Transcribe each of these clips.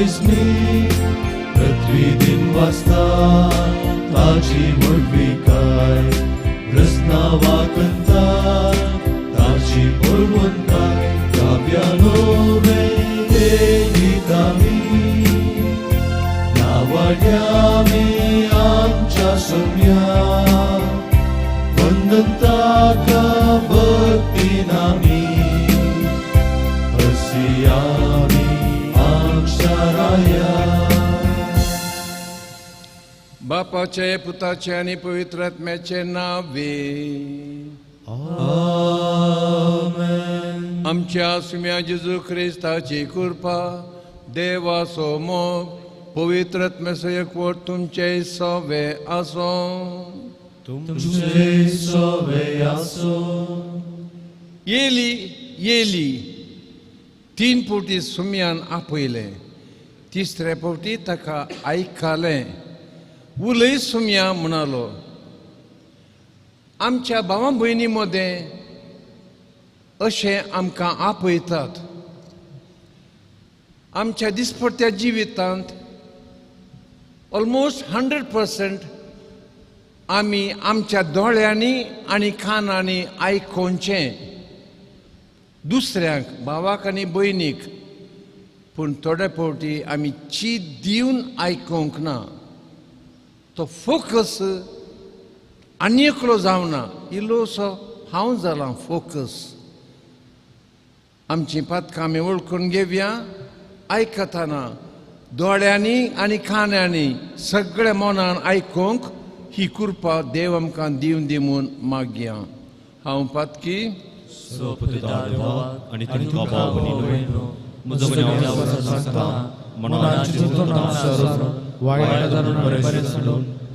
विस्मी पृथ्वी दिन वासता ताची व्हडविकाय रसना वाकंता ताची बळवंताय काव्यानो वेदितामी नावाड्यामी आमच्या सम्या वंदनताका भक्तीनामी हसियामी अक्षराया. बापाचे पुताचे आनी पवित्र आत्म्याचे नावे आमेन. आमच्या सुम्या जेजू क्रिस्ताची कृपा, देवाचो मोग, पवित्र आत्म्याचो एकवट तुमचे सवे आसो. तुमचे सवे आसो. येली येली तीन फावटी सुम्यान आपयलें, तिसरे फावटी ताका आयकलें. उलय सुम्या म्हणालो, आमच्या भावा भयणी मदें अशें आमकां आपयतात. आमच्या दिसपट्ट्या जिवितांत ऑलमोस्ट 100% आमी आमच्या दोळ्यांनी आनी कानांनी आयकोवचें दुसऱ्यांक, भावाक आनी भयणीक, पूण थोडे फावटी आमी चीत दिवन आयकोंक ना. तो फोकस आनी एकलो जावना, इल्लोसो हांव जालां फोकस. आमची पातकां आमी वळखून घेवया. आयकतना दोळ्यांनी आनी कानांनी सगळ्या मनान आयकूंक ही कृपा देव आमकां दिवन दी म्हूण मागया. हांव पातकी आनी तुमकां भाव भयणीनो म्हजो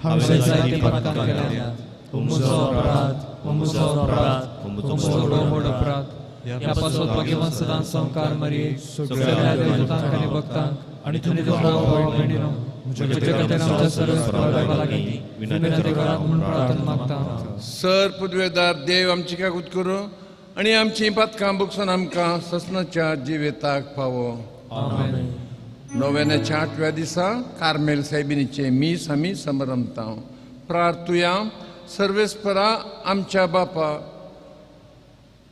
हांवें जायते पातकां केल्या. म्हजो अपराध, म्हजो अपराध, म्हजो व्हड अपराध. ह्या पासत भाग्यवान सदां संवकार मरये सगळ्या देवदूतांक आनी भक्तांक आनी तुमकां भाव भयणीनो म्हज्या खातीर आमच्या सर्वेस्परा देवा लागीं विनंती करात म्हूण प्रार्थना मागता. सर पुदवेदार देव आमची काकूत करूं आनी आमची पातकां बुकसून आमकां ससनाच्या जिविताक पावो. आमेन. नोवेनाच्या आठव्या दिसा कार्मेल सायबिनीचें मीस आमी समरमता. प्रार्थुया. सर्वेस्परा आमच्या बापा,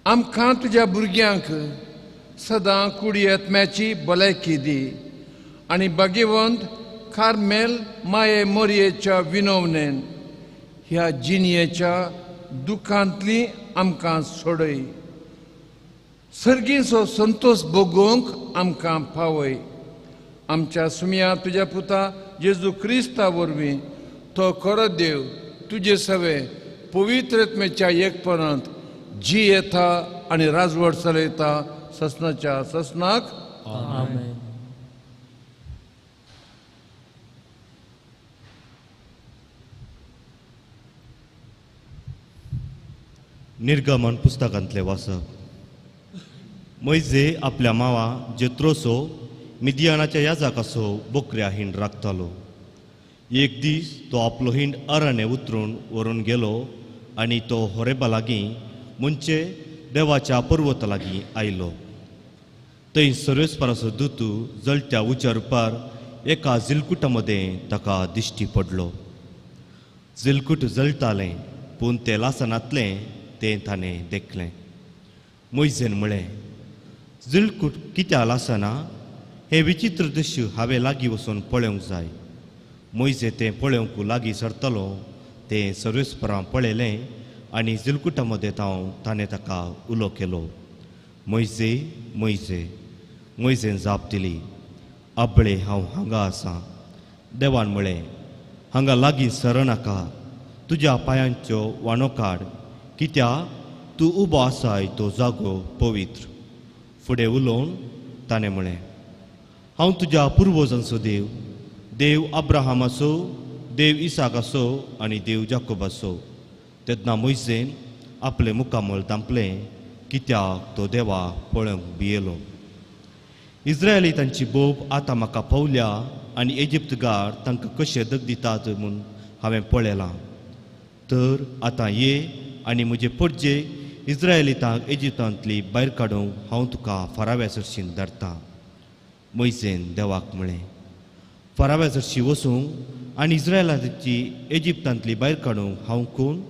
आमकां तुज्या भुरग्यांक सदां कुडी आत्म्याची भलायकी दी आनी भाग्यवंत कार्मेल माये मोरयेच्या विनवणेन ह्या जिणयेच्या दुखांतली आमकां सोडय. सर्गीचो संतोश भोगूंक आमकां पावय. आमच्या सुमया तुज्या पुता जेजू क्रिस्ता वरवीं तो खरो देव तुजे सवे पवित्र आत्म्याच्या एकपणांत जी येता आनी राजवट चलयता ससनाच्या ससनाक. आमेन. निर्गमन पुस्तकांतले वाचप. मोयजे आपल्या मावा जेत्रोसो मिदियानाच्या याजाकासो बोकऱ्या हिंड राखतालो. एक दीस तो आपलो हिंड अरण्य उतरून व्हरून गेलो आनी तो होरेबा लागीं म्हणजे देवाच्या पर्वता लागीं आयलो. थंय सर्वेस्पराचो दुतू जळत्या उच्या रुपार एका जिलकुटा मदें ताका दिश्टी पडलो. जिलकूट जळटालें पूण तें लासनातलें तें ताणें देखलें. मोयजेन म्हळें, जिलकूट कित्याक लासना? हें विचित्र दृश्य हांवें लागीं वचून पळोवंक जाय. मोयजे तें पळोवंक लागीं सरतलो तें सर्वेस्परां पळयलें आनी जिलकुटा मदें ताणें ताका उलो केलो, मोयजे मोयजे. मोयजेन जाप दिली, आबळे हांव हांगा आसां. देवान म्हळें, हांगा लागीं सरनाका, तुज्या पांयांच्यो वाणो काड, कित्याक तूं उबो आसाय तो जागो पवित्र. फुडें उलोवन ताणें म्हळें, हांव तुज्या पुर्वजांचो देव, देव अब्राहमाचो, देव इसाकाचो आनी देव जाकोबाचो. तेन्ना मोयजेन आपलें मुखामळ धांपलें, कित्याक तो देवा पळोवंक भियेलो. इस्रायली तांची बोब आतां म्हाका पावल्या आनी इजिप्तगार तांकां कशें दग दितात म्हूण हांवें पळयलां. तर आतां ये आनी म्हजे पडजे इस्रायलितांक इजिप्तांतली भायर काडूंक हांव तुका फाराव्या सरशीन धाडटा. मोयजेन देवाक म्हळें, फाराव्या सरशी वचूंक आनी इस्रायलाची इजिप्तांतली भायर काडूंक हांव कोण?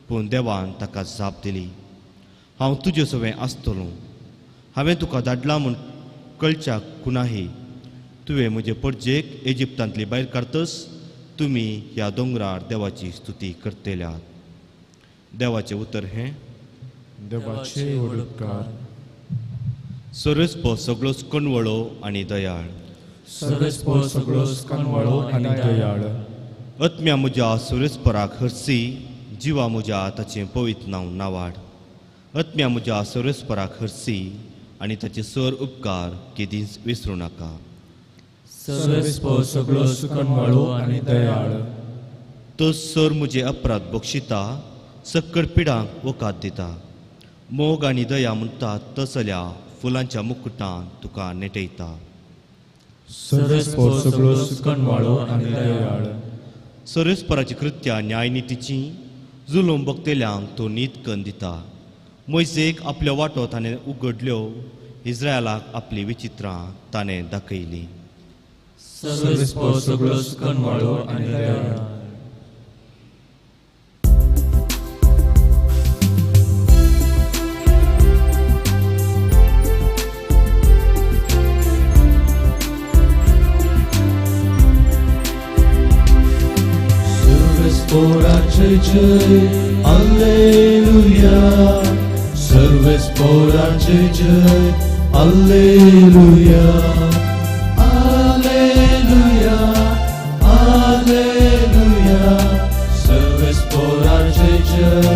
पूण देवान ताका जाप दिली, हांव तुजे सवें आसतलो. हांवें तुका धाडला म्हूण कळच्या कुणाही तुवें म्हजे परजेक इजिप्तांतली भायर काडतच तुमी ह्या दोंगरार देवाची स्तुती करतल्यात. देवाचें उतर हें. देवाचे उपकार. सर्वेस्पर सगळोच कणवळो आनी दयाळ. सर्वेस्पर सगळोच कणवळो आनी दयाळ. आत्म्या म्हज्या सर्वेस्पराक हरसी, जिवा म्हज्या ताचें पवित्र नांव नावाड. आत्म्या म्हज्या सर्वेस्पराक हरसी आनी ताचे सर उपकार केदींच विसरूं नाका. सर्वेस्पर सगळोच कणवळो आनी दयाळ. तो सर म्हजे अपराध बक्षिता, सक्कड पिडांक वकात दिता. मोग आनी दया म्हणटा तसल्या फुलांच्या मुकुटान तुका नेटयता. सर्वेस्पर सगळोच कणवाळो आनी दयाळ. सर्वेस्पराची कृत्या न्यायनितीची, जुलूम भोगतल्यांक तो नीत कन्न दिता. मोयजेक आपल्यो वाटो ताणें उगडल्यो, इस्रायलाक आपली विचित्रां ताणें दाखयली. सर्वेस्पर सगळोच कणवाळो आनी दयाळ. सर्वेस्पराचे जय, alleluia. सर्वेस्पराचे जय, alleluia. Alleluia, alleluia. सर्वेस्पराचे जय,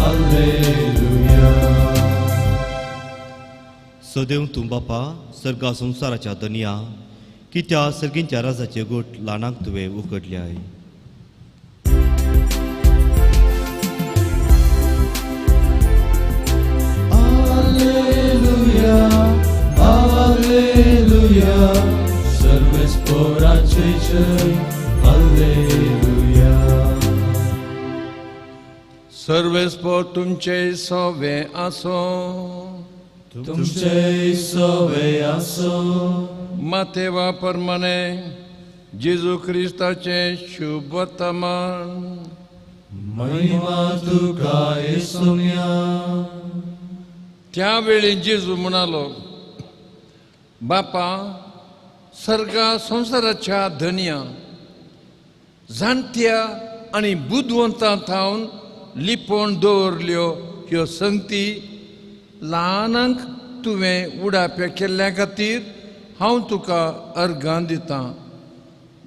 alleluia. सदैव तूं बापा सर्गा संवसाराच्या दनया, की त्या सर्गींच्या राजाचे गोट ल्हानांक तुवें उगडल्याय. Alleluia, alleluia. सर्वेस्पराचे जय, alleluia. सर्वेस्पर तुमचे सवे आसो. तुमचे सवे आसो. मातेवा परमाने जेजू क्रिस्ताचे शुभ वर्तमान. महिमा तुका येसुम्या. त्यावेळी जेजू म्हणालो, बापा सर्गा संवसाराच्या धनया, जाणट्या आनी बुदवंतां थावन लिपोवन दवरल्यो ह्यो संगती ल्हानांक तुवें उडाप्या केल्ल्या खातीर हांव तुका अर्गां दितां.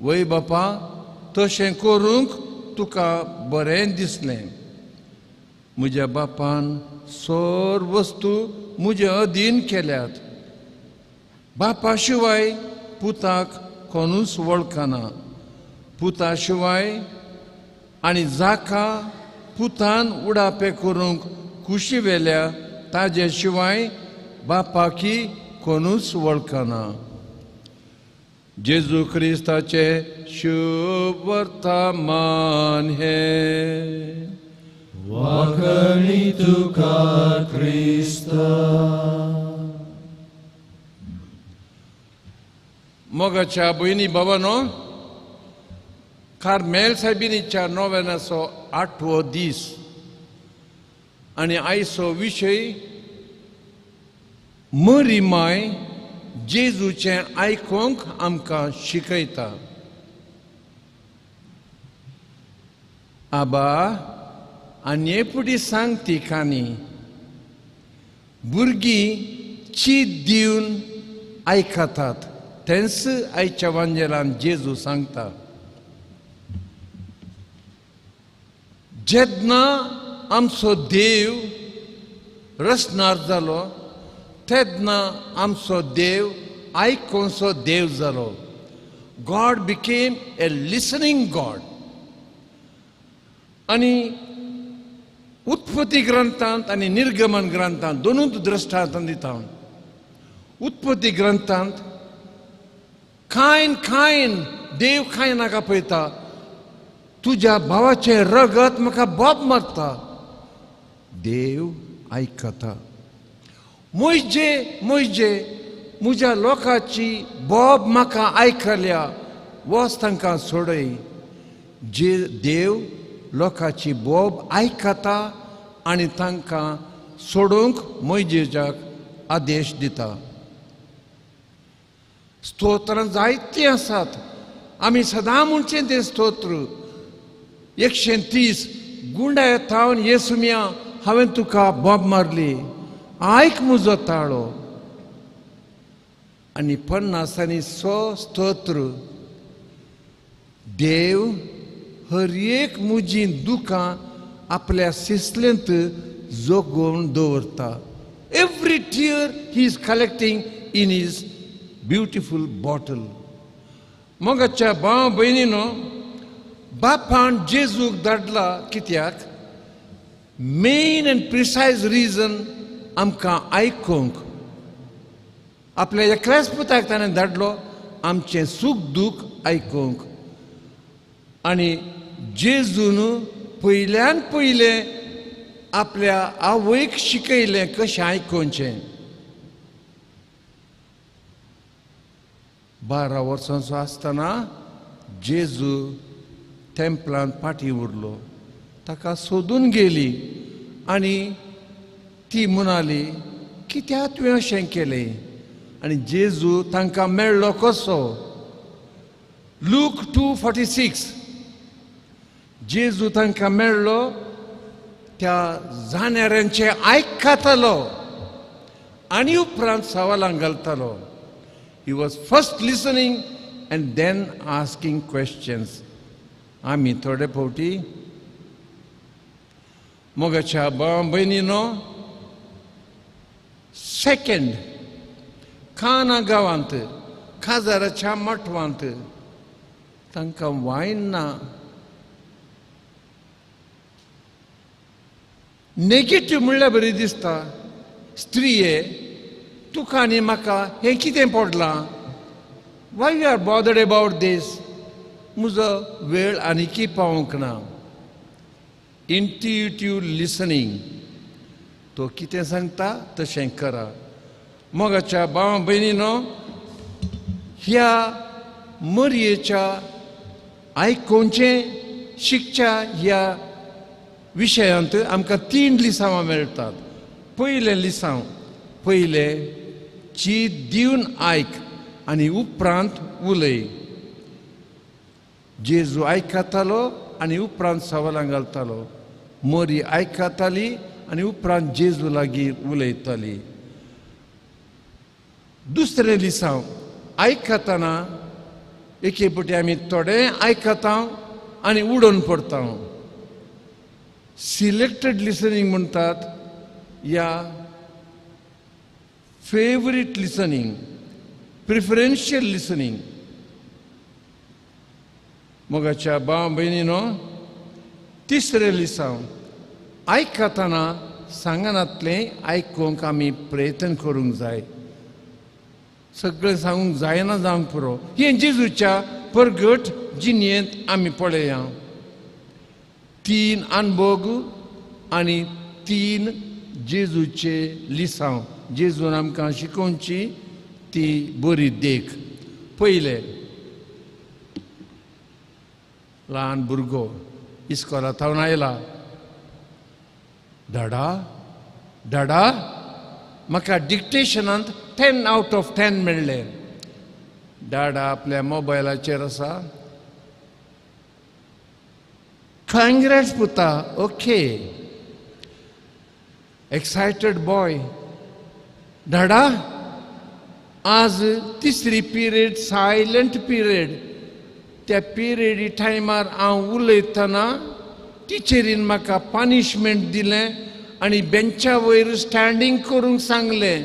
वय बापा, तशें करूंक तुका बरें दिसलें. म्हज्या बापान सर वस्तू म्हजे अधीन केल्यात. बापा शिवाय पुताक कोणूच वळखना, पुता शिवाय आनी जाका पुतान उडापे करूंक खुशी वेल्या ताजे शिवाय बापाकी कोणूच वळखना. जेजू क्रिस्ताचे शुभ वर्तमान हें. वाखणी तुका क्रिस्ता. मोगाच्या भयणी बाबानो, कार्मेल सायबिणीच्या नोवेनाचो आठवो दीस आनी आयचो विशय मरी माय जेजूचें आयकूंक आमकां शिकयता. आबा आनी हे फुडें सांग ती काणी. भुरगीं चीत दिवन आयकतात तेंच आयच्या वांजेलान जेजू सांगता. जेन्ना आमचो देव रचणार जालो तेन्ना आमचो देव आयकोनसो देव जालो. God became a listening God. आनी उत्पत्ती ग्रंथांत आनी निर्गमन ग्रंथांत दोनूच दृश्टांत दिता. उत्पत्ती ग्रंथांत खायन खायन देव खायनाका पळयता, तुज्या भावाचें रगत म्हाका बोब मारता. देव आयकता. मोयजे मोयजे म्हज्या लोकांची बोब म्हाका आयकल्या, वच तांकां सोडय. जे देव लोकांची बोब आयकता आनी तांकां सोडूंक मोयजेजाक आदेश दिता. स्तोत्रां जायतीं आसात, आमी सदां म्हणचें तें स्तोत्र 130 गुंडाय थावन येसुमिया हांवें तुका बोब मारली, आयक म्हजो ताळो. आनी 50 आनी 100 स्तोत्र देव हर एक म्हजी दुकां आपल्या सिसलेंत जोगोवन दवरता. Every tear he is collecting in his beautiful bottle. मोगाच्या भाव भयणीनो, बापान जेजूक धाडला कित्याक? मेन एंड प्रिसायज रिजन आमकां आयकूंक. आपल्या एकल्याच पुताक ताणें धाडलो आमचें सूख दूख आयकूंक. आनी जेजून पयल्यान पयलें आपल्या आवयक शिकयलें कशें आयकुचें. 12 वर्सांचो आसतना जेजू टेम्पलांत फाटीं उरलो. ताका सोदून गेली आनी ती म्हणाली, कित्याक तुवें अशें केलें? आनी जेजू तांकां मेळ्ळो कसो? लूक 2:46. जेजू तांकां मेळ्ळो त्या जाणाऱ्यांचें आयकतालो आनी उपरांत सवालां घालतालो. He was first listening and then asking questions. आमी थोडे फावटी मोगाच्या भाव भयणीनो, सेकंड काना गांवांत काजाराच्या मठवांत तांकां वायन ना. नेगेटीव म्हणल्यार बरी दिसता. स्त्रिये, तुका आनी म्हाका हें कितें पडलां? Why you are bothered about this? म्हजो वेळ आनीकी पावूंक ना. इंट्युटीव लिसनींग, तो कितें सांगता तशें करा. मोगाच्या भाव भयणीनो, ह्या मरयेच्या आयकुचें शिकच्या ह्या विशयांत आमकां 3 लिसांवां मेळटात. पयलें लिसांव, पयलें चीत दिवन आयक आनी उपरांत उलय. जेजू आयकतालो आनी उपरांत सवालां घालतालो. मोरी आयकताली आनी उपरांत जेजू लागीं उलयताली. दुसरें लिसांव, आयकतना एके फावटी आमी थोडें आयकता आनी उडोवन पडटा. सिलेक्टेड लिसनींग म्हणटात या फेवरीट लिसनींग, प्रिफरन्शियल लिसनींग. मोगाच्या भाव भयणीनो, तिसरें लिसांव, आयकतना सांगनातलें आयकूंक आमी प्रयत्न करूंक जाय. सगळें सांगूंक जायना जावंक पुरो. हें जेजूच्या परगट जिणेंत आमी पळया. 3 अनभोग आनी 3 जेजूचे लिसांव. जेजून आमकां शिकोवची ती बरी देख. पयलें, ल्हान भुरगो इस्कोला थावन आयला. डाडा डाडा, म्हाका डिक्टेशनांत 10 out of 10 मेळ्ळें. डाडा आपल्या मोबायलाचेर आसा. काँग्रेट्स पुता, ओके. Excited boy. डाडा, आज तिसरी पिरियड, सायलंट पिरियड. त्या पिरियडी टायमार हांव उलयतना टिचरीन म्हाका पनिशमेंट दिलें आनी बेंचा वयर स्टँडींग करूंक सांगलें.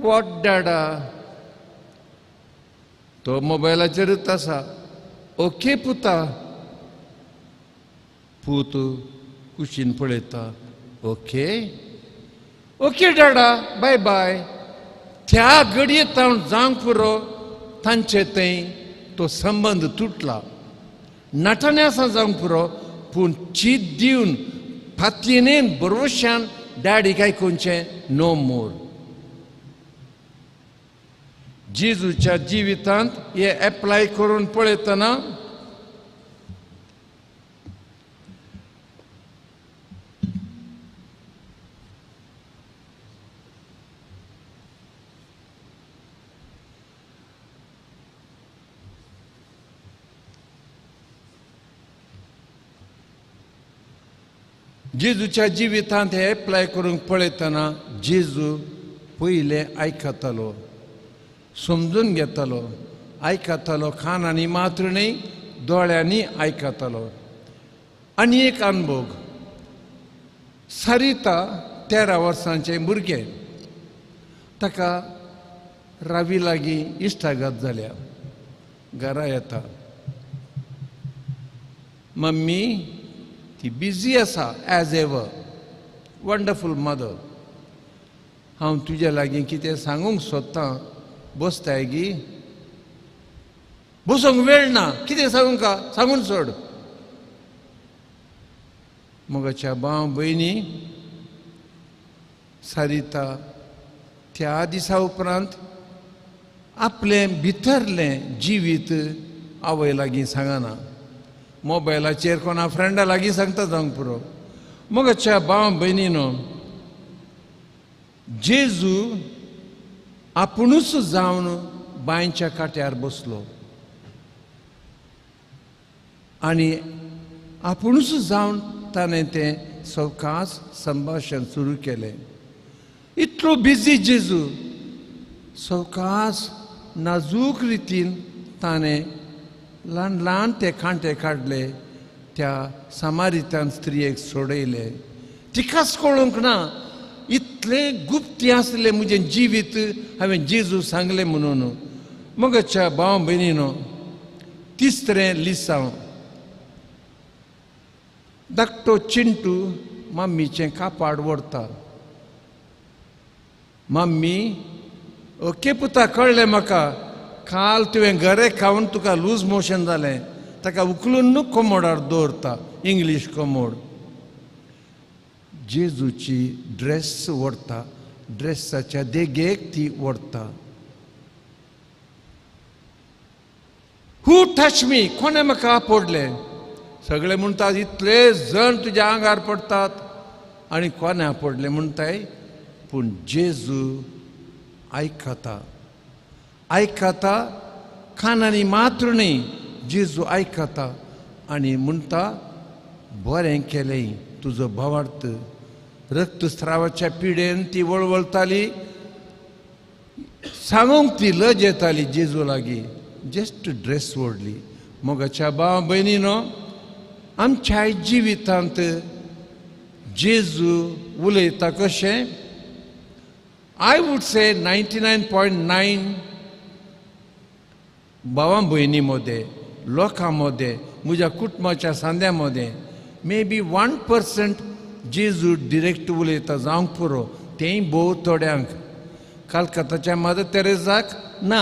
What डाडा? तो मोबायलाचेरूच आसा. ओके पुता. पूत कुशीन पळयता. ओके ओके डाडा, बाय बाय. त्या घडयेत हांव जावंक पुरो तांचे थंय तो संबंद तुटला. नटने आसा जावंक पुरो, पूण चीत दिवन फातयेन बरोवशान डॅडीक आयकुचें नो मोर. जेजूच्या जिवितांत हे एप्लाय करून पळयतना जेजूच्या जिवितांत हे एप्लाय करूंक पळयतना जेजू पयलें आयकतालो, समजून घेतालो. आयकतालो कानांनी मात्र न्हय, दोळ्यांनी आयकतालो. आनी एक अनभोग, सरिता 13 वर्सांचें भुरगें, ताका रावी लागीं इश्टागत जाल्या. घरा येता, मम्मी ती बिजी आसा एज एवर, वंडरफूल मदर, हांव तुज्या लागीं कितें सांगूंक सोदतां, बसताय गी? बसूंक वेळ ना, कितें सांगूंक का सांगून सोड. मोगाच्या भाव भयणी, सरिता त्या दिसा उपरांत आपलें भितरलें जिवीत आवय लागीं सांगना, मोबायलाचेर कोणा फ्रेंडा लागीं सांगता जावंक पुरो. मोगाच्या भाव भयणीनो, जेजू आपुणूच जावन बांयच्या काट्यार बसलो आनी आपुणूच जावन ताणें तें सवकास संभाशण सुरू केलें. इतलो बिजी जेजू, सवकास नाजूक रितीन ताणें ल्हान ल्हान ते कांटे काडले, त्या सामारितान स्त्रियेक सोडयले. तिकाच कळूंक ना इतलें गुप्ती आसलें म्हजें जिवीत हांवें जेजू सांगलें म्हणून. मगच्या भाव भयणीनो, तिसरें लिसांव, धाकटो चिंटू मम्मीचें कापाड व्हरता. मम्मी, ओके पुता, कळ्ळें म्हाका, काल तुवें घरे खावन तुका लूज मोशन जालें. ताका उखलून न्हू कोमोडार दवरता, इंग्लीश कोमोड. जेजूची ड्रेस व्हरता, ड्रेसाच्या देगेक ती व्हरता. हू टच मी, कोणें म्हाका आपडलें? सगळे म्हणटात इतले जण तुज्या आंगार पडटात आनी कोणें आपडलें म्हणटाय. पूण जेजू आयकता, आयकता, कानांनी मात्र न्हय, जेजू आयकता आनी म्हणटा, बरें केलें तुजो भावार्थ. रक्तस्रावाच्या पिडेन ती वळवळताली, सांगूंक ती लज येताली जेजू लागीं, जस्ट ड्रेस ओडली. मोगाच्या भाव भयणीनो, आमच्या जिवितांत जेजू उलयता कशें? I would say 99.9 भावां भयणी मदें, लोकां मदें, म्हज्या कुटुंबाच्या सांद्या मदें मे बी 1% जेजू डिरेक्ट उलयता जावंक पुरो, तेंय भोव थोड्यांक. कलकत्ताच्या मदर तेरेजाक ना.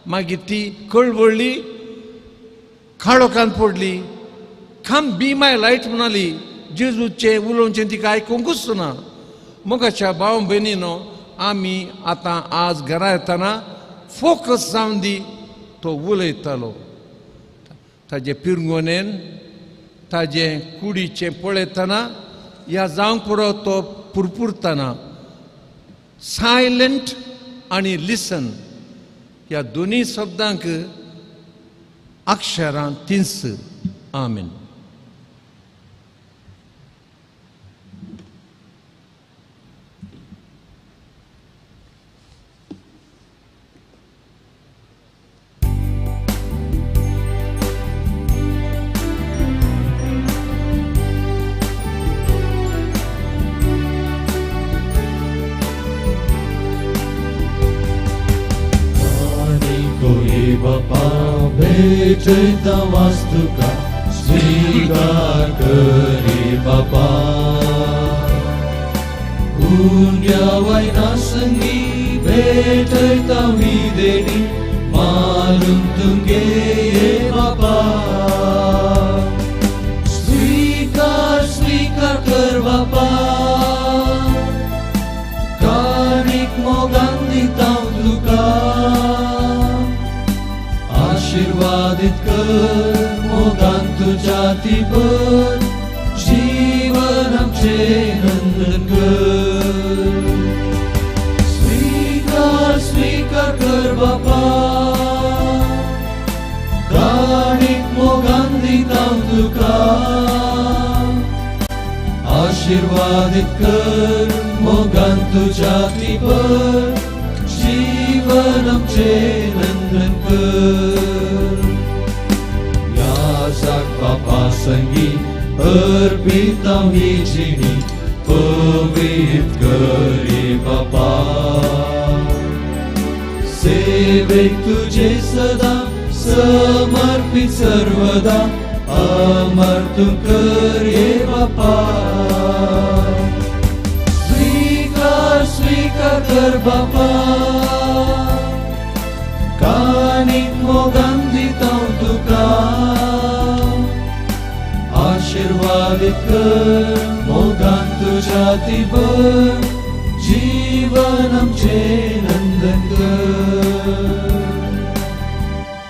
मागीर ती कळवळ्ळी, काळोखान पडली. कम बी my light म्हणाली. जेजूचें उलोवचें तिका आयकूंकूच ना. मोगाच्या भाव भयणीनो, आमी आतां आज घरा येतना फोकस जावन दी. तो उलयतालो, ताजे पिरंगोनेन ताजें कुडीचें पळयतना ह्या जावंक पुरो तो पुरपुरतना. सायलंट आनी लिसन ह्या दोनूय शब्दांक अक्षरां तींच. आमेन. बापा भेटयता वास्तुका स्वीकार करी बापा, उंड्या वयना संगी भेटयता विदेणी मारून तुंगे बापा, स्वीकार स्वीकार कर बापा, काणीक मोगान दिता तुका. मोगान तुज्या ती भर जीवन आमचें नंदन कर. स्वीकार स्वीकार कर बापा, काणीक मोगान दिता तुका, आशीर्वादीत कर मोगान तुज्या ती भर जीवन आमचें नंदन कर. याजाक बापा संगी अर्पिता ही जिणी पवित्र करे बापा, सेवेक तुझे सदा समर्पित सर्वदा अमर तूं कर ये बापा. स्वीकार स्वीकार कर बापा, काणीक मोगान दिता तुका, आशीर्वादीत कर मोगान तुज्या ती भर जीवन आमचें नंदन कर.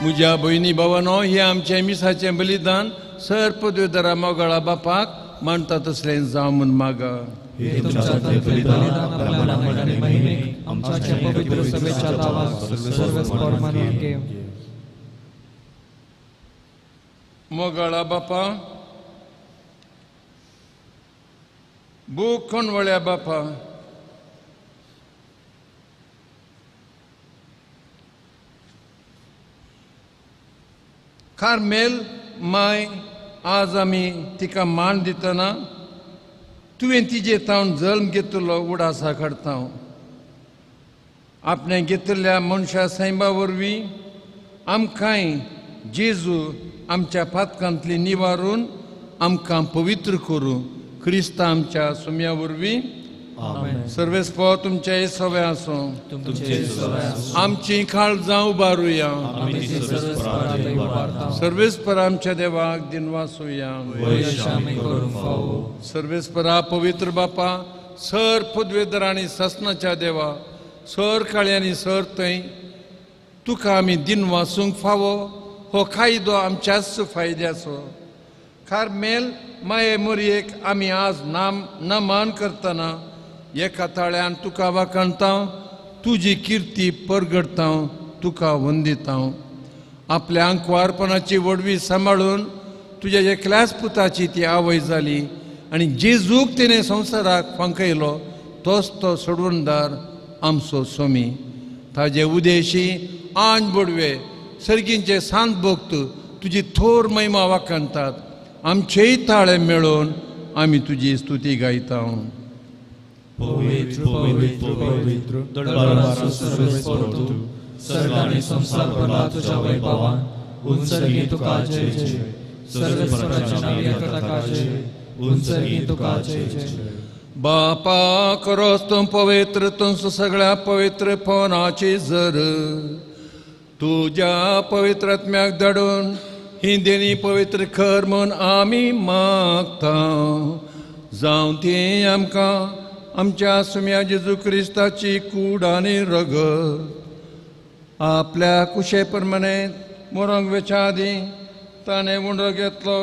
म्हज्या भयणी भावानो, हें आमचें मिसाचें बलिदान सर पदवेदारा मोगाळा बापाक मानता तसलें जावं म्हूण मागा. हे तुमच्या बलिदान आपल्या मानाक आनी महिमेक आमच्या पवित्र सभेच्या नांवाक सर्वस्वर मानून घे. मोगाळा बापा, भूक कोणवळ्या बापा, कार्मेल माय आज आमी तिका मान दितना तुवें तिजे तावन जल्म घेतिल्लो उडासा काडता. आपणें घेतिल्ल्या मनशा सैमा वरवीं आमकांय जेजू आमच्या पातकांतली निवारून आमकां पवित्र करूं क्रिस्ता आमच्या सुम्या वरवीं. सर्वेस्पो तुमचे सवे आसूं, आमची काळजां उबारुया, सर्वेस्पर आमच्या देवाक दिनवासुया. सर्वेस्परा पवित्र बापा, सर पदवेदर आनी ससनाच्या देवा, सर काळी आनी सर थंय तुका आमी दिनवासूंक फावो. हो कायदो आमच्याच फायद्याचो. कार्मेल माये मोरयेक आमी आज नाम नमान करतना एका ताळ्यान तुका वाखाणता, तुजी किर्ती परगडता, तुका वंदिता. आपल्या आंकवारपणाची व्हडवी सांबाळून तुज्या एकल्याच पुताची ती आवय जाली आनी जेजूक तिणें संवसाराक फांकयलो तोच तो सोडवणदार आमचो स्वामी. ताजे उदेशी आंज बोडवे सर्गींचे सांत भक्त तुजी थोर महिमा वाखाणतात. आमचेय ताळे मेळोवन आमी तुजी स्तुती गायता. पवित्र पवित्र पवित्र दरबाराचो सर्वेस्पर तूं, सर्ग आनी संवसार भरला तुज्या वैभवान. उंचगी तुका जय जय, सर्वेस्पराच्या नांवान येता ताका जय, उंचगी तुका जय जय. बापा करोस तूं पवित्र, तुमचो सगळ्या पवित्रपणाची जर तुज्या पवित्र आत्म्याक धाडून ही देणी पवित्र कर म्हूण आमी मागता. जावं ती आमकां आमच्या सुम्या जेजू क्रिस्ताची कूड आनी रगत. आपल्या कुशे प्रमाणे मरोंक वेच्या आदीं ताणें उंडो घेतलो,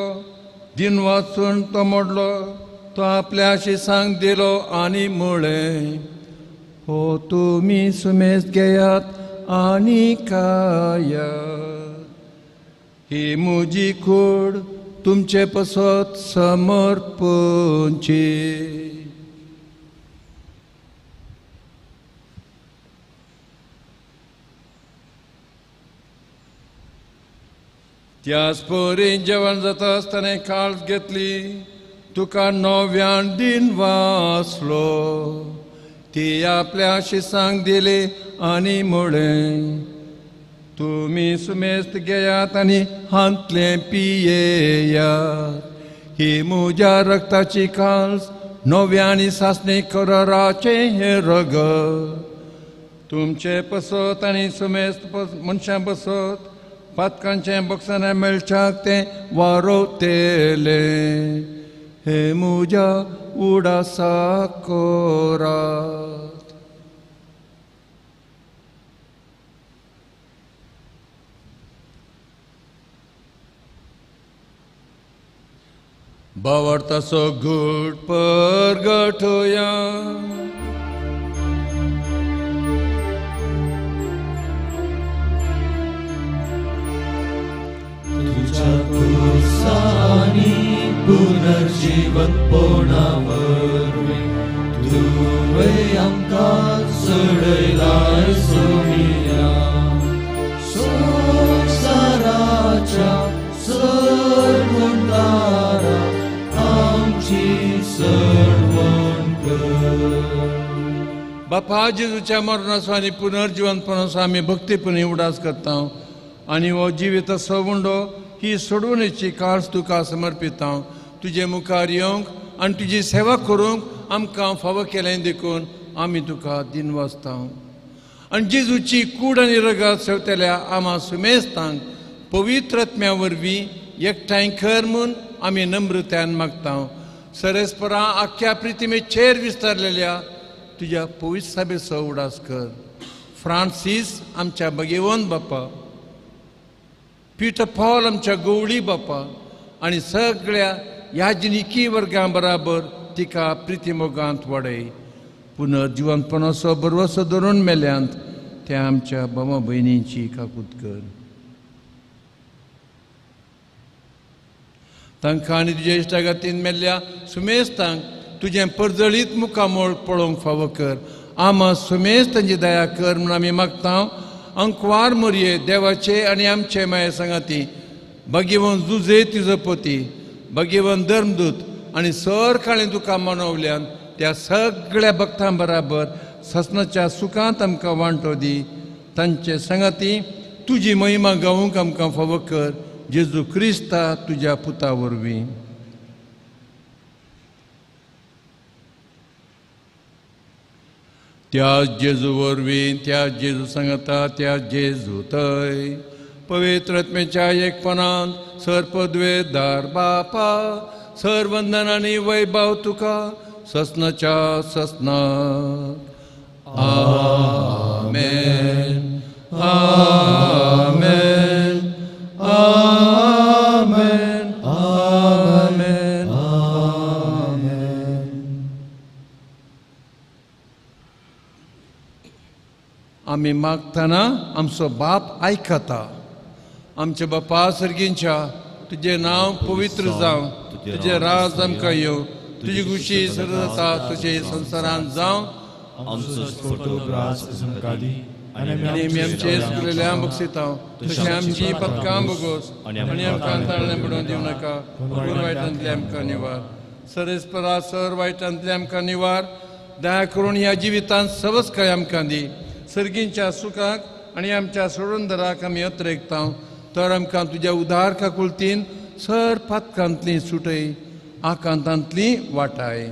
दिन वाचून तो मोडलो, तो आपल्या शिसांक दिलो आनी म्हळें, हो तुमी सुमेज घेयात आनी खायात, ही म्हजी कूड तुमचे पसत समर्पणची. त्याच परी जेवण जाता आसतना काळज घेतली, तुका नव्यान दिन वाचलो, ती आपल्या शिसांक दिली आनी म्हळें, तुमी सुमेस्त घेयात आनी हांतलें पियेयात, ही म्हज्या रक्ताची काळज नव्या आनी सासणे कराराचें हें रगत. तुमचे पसत आनी सुमेस्त मनशां पसत पातकांचें बक्षां मेळच्याक तें वारोवतेलें. हे म्हज्या उडासा करात. भावार्थाचो घट परगटोया. तुझ्या कुर्सानी पुनर्जीवनपणा वरवीं तुवें आमकां चडयलाय सोमिया. संवसाराच्या सरवणदारा आमची सरवण कर. बापा जेजूच्या मरणाचो आनी पुनर्जिवनपणाचो आमी भक्तीपणी उडास करता आनी हो जिविताचो उंडो ही सोडवणेची काळज तुका समर्पिता. तुजे मुखार येवंक आनी तुजी सेवा करूंक आमकां फावो केलें देखून आमी तुका दिनवासता. आनी जेजूची कूड आनी रगत सेवतल्या आमा सुमेस्तांक पवित्र आत्म्या वरवीं एकठांय कर म्हूण आमी नम्रतायेन मागता. सरेस्परा आख्ख्या प्रितिमेचेर विस्तारलेल्या तुज्या पवित्र सभेचो उडास कर. फ्रांसीस आमच्या भगेवन बापा, पिटर पॉल आमच्या गवळी बापा आनी सगळ्या याजनिकी वर्गां बराबर तिका प्रितिमोगांत वाडय. पुनर्जिवनपणाचो बरवसो धरून मेल्यांत त्या आमच्या बाबा भयणींची काकूत कर. तांकां आनी तुज्या इश्टागतीन मेल्ल्या सुमेस्तांक तुजें परजळीत मुखामोळ पळोवंक फावो कर. आमा सुमेस तांची दया कर म्हूण आमी मागता. अंकवार मोरये देवाचे आनी आमचे माये सांगाती भगेवन जुजे तुजो पती, भगेवन धर्मदूत आनी सर काळें तुका मनवल्यान त्या सगळ्या भक्तां बराबर ससनाच्या सुखांत आमकां वांटो दी. तांचे सांगाती तुजी महिमा गावूंक आमकां फावो कर. जेजू क्रिस्ता तुज्या पुता वरवीं. त्या जेजू वरवीं, त्या जेजू सांगता, त्या जेजू थंय पवित्र आत्म्याच्या एकपणान सर पदवेदार बापा सर वंदन आनी वैभव तुका ससनाच्या ससनाक. आमेन आमेन आमेन आमेन आमेन. आमी मागतना आमचो बाप आयकता. आमच्या बापा सर्गींच्या तुजें नांव पवित्र जावं, तुजें राज आमकां येवं, तुजी खुशी सर्व जाता तुजे संवसारांत जावं. आमचो फोटो ग्रास आमकां दी आनी आमी आमचे चुकलेल्या बक्षिता तशें आमची पथकां बगोस आनी आमकां ताळणें पडून दिवं नाका, पूण वायटांतले आमकां निवार. सरेस्परा सर वायटांतले आमकां निवार. दया करून ह्या जिवितांत सवस्काय आमकां दी. सर्गींच्या सुखाक आनी आमच्या सोडूनदाराक आमी अत्रेकता तर आमकां तुज्या उदार काकुळतीन सर पातकांतली सुटय, आकांतांतली वाटाय.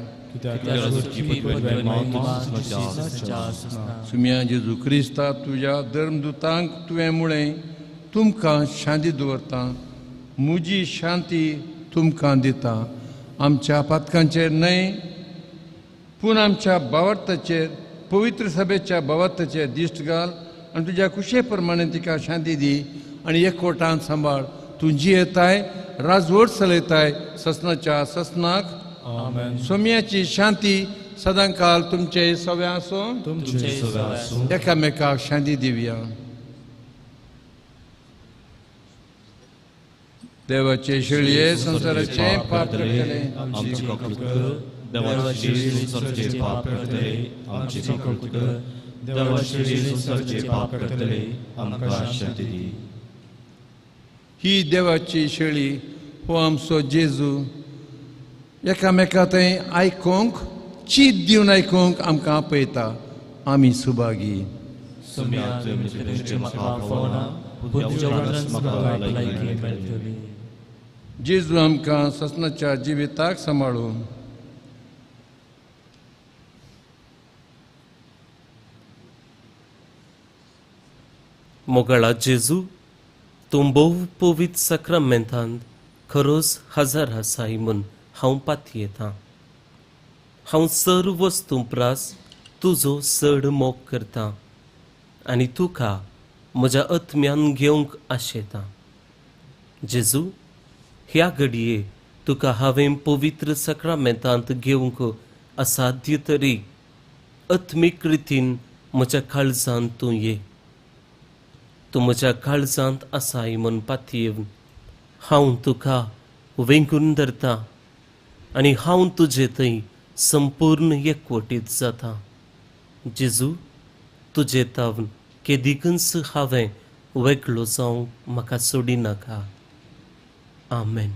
सुम्या जेजू क्रिस्ता तुज्या धर्मदूतांक तुवें मुळें तुमकां शांती दवरता, म्हजी शांती तुमकां दिता. आमच्या पातकांचेर न्हय पूण आमच्या भावार्थाचेर पवित्र सभेच्या भावार्थाचेर दिश्ट घाल आनी तुज्या कुशे प्रमाणे तिका शांती दी आनी एकवटान सांबाळ. तूं जियेताय, राजवट चलयताय ससनाच्या ससनाक. सोम्याची शांती सदांकाल तुमचे सव्या आसूं. एकामेकाक शांती दिवया. देवाचे शेळये संवसाराचे पाप करतले आमची काकूत कर. देवाचे संवसाराचे पाप करतले आमची काकूत कर. देवाचे संवसाराचे पाप करतले आमकां शांती दी. ही देवाची शेळी हो आमचो जेजू एकामेका थंय आयकूंक चीत दिवन आयकूंक आमकां आपयता. आमी सुभागी. जेजू आमकां ससनाच्या जिविताक सांबाळून. मोगाळा जेजू, तूं भोव पवित्र साक्रामेंतांत खरोच हजर आसाय म्हूण हांव पातयेतां. हांव सर वस्तूं प्रास तुजो चड मोग करतां आनी तुका म्हज्या आत्म्यान घेवंक आशेतां. जेजू, ह्या घडये तुका हांवें पवित्र साक्रामेंतांत घेवंक असाध्य तरी आत्मीक रितीन म्हज्या काळजांत तूं ये. तूं म्हज्या काळजांत आसाय म्हूण पातयेवन हांव तुका वेंगून धरता आनी हांव तुजे थंय संपूर्ण एकवटीत जाता. जेजू, तुजे तावन केदिकूच हांवें वेगळो जावंक म्हाका सोडिनाका. आमेन.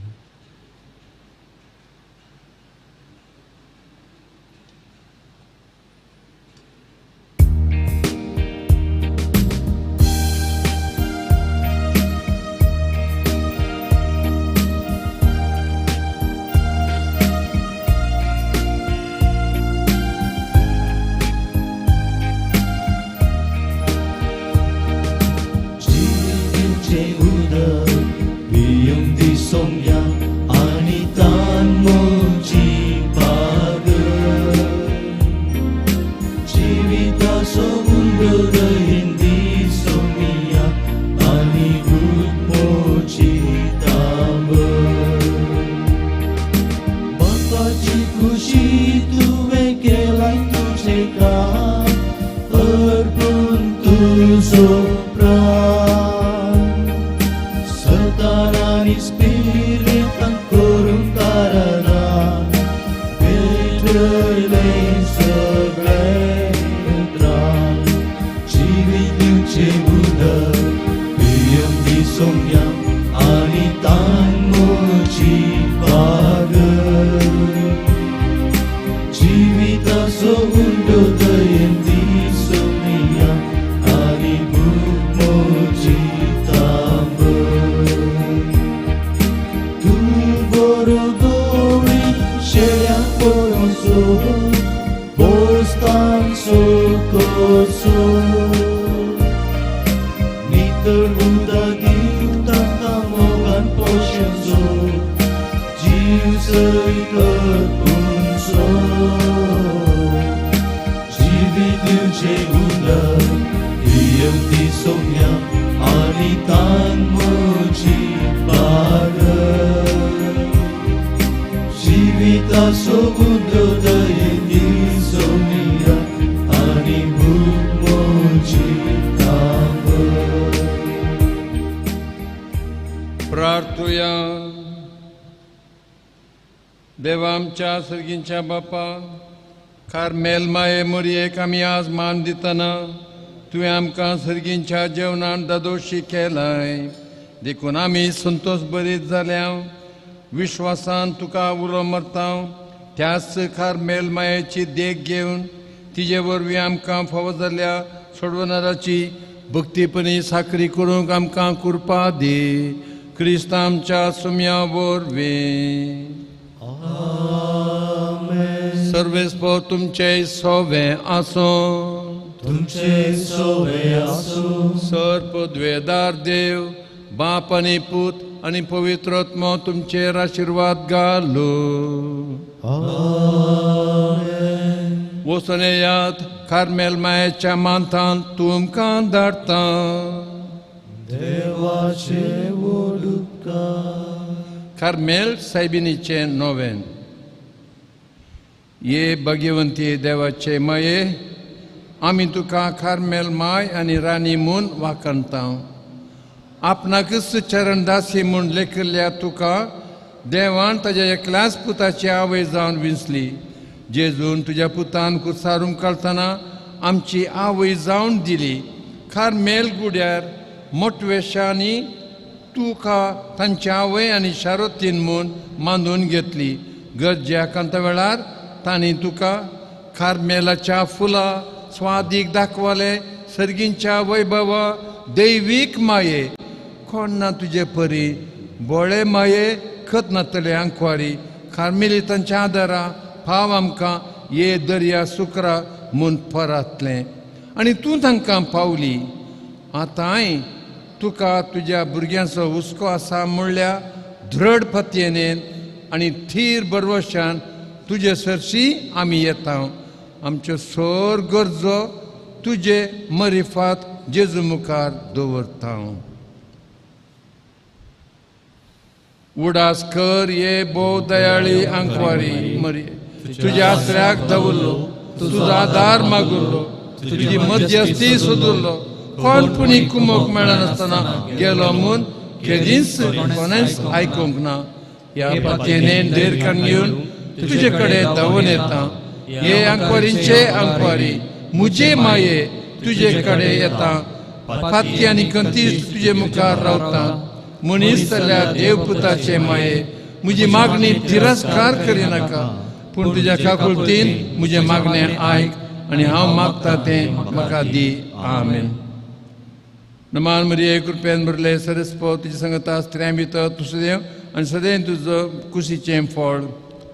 देवा आमच्या सर्गींच्या बापा, कार्मेल माये मोरयेक आमी आज मान दितना तुवें आमकां सर्गींच्या जेवणान दादोशी केलाय, देखून आमी संतोश बरीत जाल्या. विश्वासान तुका उलो मरता त्याच कार्मेल मायेची देख घेवन तिजे वरवीं आमकां फावो जाल्ल्या सोडवणाराची भक्तीपणी साकरी करूंक आमकां कृपा दी. क्रिस्त आमच्या सुम्या वरवीं. सर्वेस्पोर तुमचे सोवे आसूं. तुमचे सोवे आसूं. सर पदवेदार देव बाप आनी पूत आनी पवित्र आत्मो तुमचेर आशिर्वाद घालू. आमेन. वचून येयात, कार्मेल मायेच्या मांतान तुमकां धाडटा. देवाचे व्हड उपकार. कार्मेल सायबिणीचें नोवेन. ये भगवंती देवाचे माये, आमी तुका कार्मेल माय आनी राणी म्हूण वाखणता. आपणाकच चरणदासी म्हूण लेखिल्ल्या तुका देवान ताज्या एकल्याच पुताची आवय जावन विंचली. जेजून तुज्या पुतान कुसारूंक काडटना आमची आवय जावन दिली. कार्मेल गुड्यार मोटवेशांनी तुका तांची आवय आनी शारोतीन म्हूण मानून घेतली. गरजे आकांता वेळार तांणी तुका कार्मेलाच्या फुलां स्वादीक दाखवले. सर्गींच्या वैभवा दैवीक माये, कोण ना तुजे परी बोळे माये खत नातले आंकवारी. कार्मेलितांच्या आदारा फाव आमकां ये दर्या सुकरा म्हूण परातलें आनी तूं तांकां पावली. आतांय तुका तुज्या भुरग्यांचो हुस्को आसा म्हणल्यार दृढ पतयेन आनी थीर बरवशान तुजे सरशी आमी येता. आमच्यो सर गरजो तुजे मरिफात जेजू मुखार दवरता. उडास कर ये भोव दयाळी आंकवारी मरिये, तुज्या आसऱ्याक दवरलो, तुजो आदार मागुल्लो, तुजी मध्यस्थी सोदुल्लो, कोण पुणी कुमोक मेळनासतना गेलो म्हूण केदींच कोणेंच आयकूंक ना. ह्या पातयेन देरकान घेवन तुजे कडेन धांवून येता. हे आंकवारींचे आंकवारी मुजे माये तुजे कडेन येता. पाती आनी कंतीस तुजे मुखार रावता. मनीस जाल्यार देवपुताचे माये म्हजी मागणी तिरस्कार करिनाका, पूण तुज्या काकुळतीन म्हजें मागणें आयक आनी हांव मागता तें म्हाका दी. आमेन. नमान मरिये, कृपेन भरले सरस्पत तुजी संगता, स्त्रियां भितर तूं सदैव आनी सदैव तुजो कुशीचें फळ.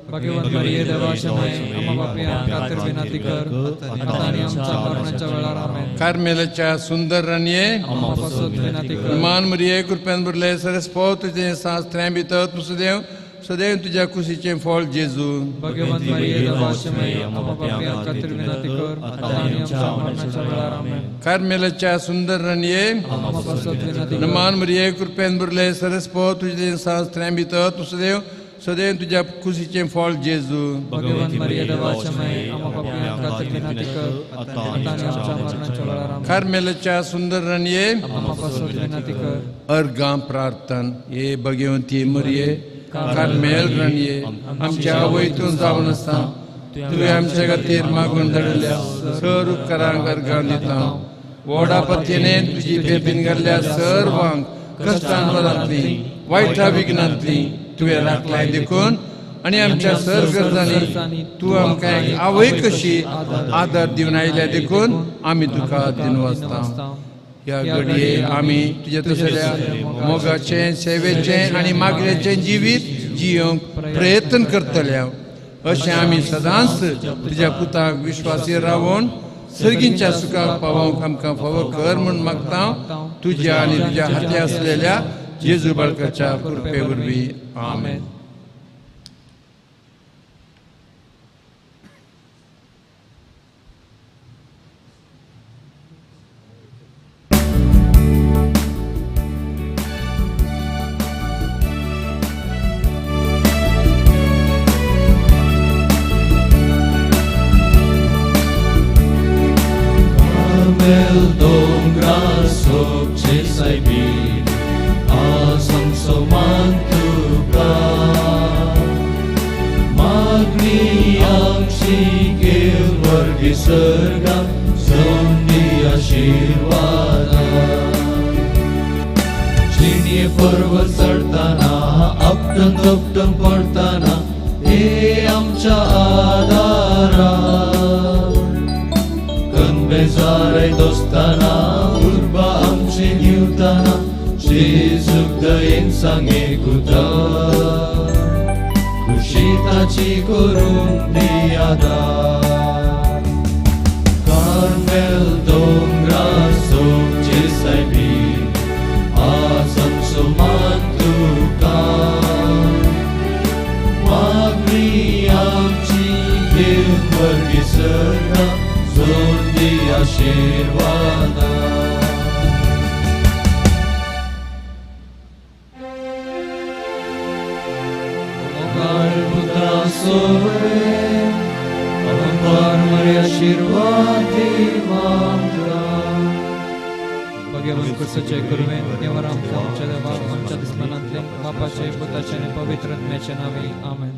भगवान मरिये देवाचे माये, आम्हा पापयांक खातीर विनंती कर, आतां आनी आमच्या मरणाच्या वेळार. आमेन. कार्मेलाच्या सुंदर राणये, आम्हा पासत विनंती कर. नमान मरिये, कृपेन भरले सरस्पत तुजें स्त्रियां भितर तूं सदैव सदैव तुज्या कुशीचें फळ जेजू. भगवान मरिये देवाचे माये, आम्हा पापयांक खातीर विनंती कर, आतां आनी आमच्या मरणाच्या वेळार. आमेन. कार्मेलाच्या सुंदर राणये, आम्हा पासत विनंती कर. नमान मरिये, कृपेन भरले सरस्पत तुजें स्त्रियां भितर तूं सदैव सदैव तुज्या कुशीचें फळ जेजू. भगवान मरिये देवाचे माये, आम्हा पापयांक खातीर विनंती कर, आतां आनी आमच्या मरणाच्या वेळार. आमेन. कार्मेलाच्या सुंदर राणये, आम्हा पासत विनंती कर. अर्गां प्रार्थन. हे भगवंती मरिये, कार्मेल राणये, आमच्या आवयतून जावन आसा, तुवें आमच्या खातीर मागून धाडिल्ल्या सर उपकारांक अर्गां दिता. व्हडा पत्येने तुजी बेबीन घाल्ल्या सर्वांक कश्टान वरांतली वायटा विघ्नांतली तुवें राखलाय देखून आनी आमच्या सर गरजांनी तूं आमकां एक आवय कशी आदार दिवन आयल्या देखून आमी तुका दिनवासता. ह्या घडये आमी तुज्या तसल्या मोगाचें, सेवेचें आनी मागण्याचें जिवीत जियोंक प्रयत्न करतले. अशें आमी सदांच तुज्या पुताक विश्वासी रावून सर्गींच्या सुखाक पावोवंक आमकां फावो कर म्हूण मागता. तुज्या आनी तुज्या हाती आसलेल्या जेजू बाळकाच्या कृपे वरवीं. आमेन. Dongra sokche saibi asam soman tuka magni amchi kel vargi sarga sondi ashirvada chiniye parvat चढताना आपटन धपटन पडताना हे आमच्या आधारा बेजाराय दोस्ताना उर्बा आमची दिवताना जेजूक दयेन सांगे गुता खुशी ताची करून दी आदार. कार्मेल दोंगरा सोबचे सायबी आज आमचो मान तुका मागणी आमची घेवन वर्गी सरना जोडी आशीर्वादा. मोगाळ पुत्रा सोरे अहंकार मरे आशीर्वाद दिवांका. भगवान क्रिस्ताचे कृपेन देवान आमच्या देवाक आमच्या दुस्मनांतले बापाचे पुताचे आनी पवित्र आत्म्याचे नांवे. आमेन.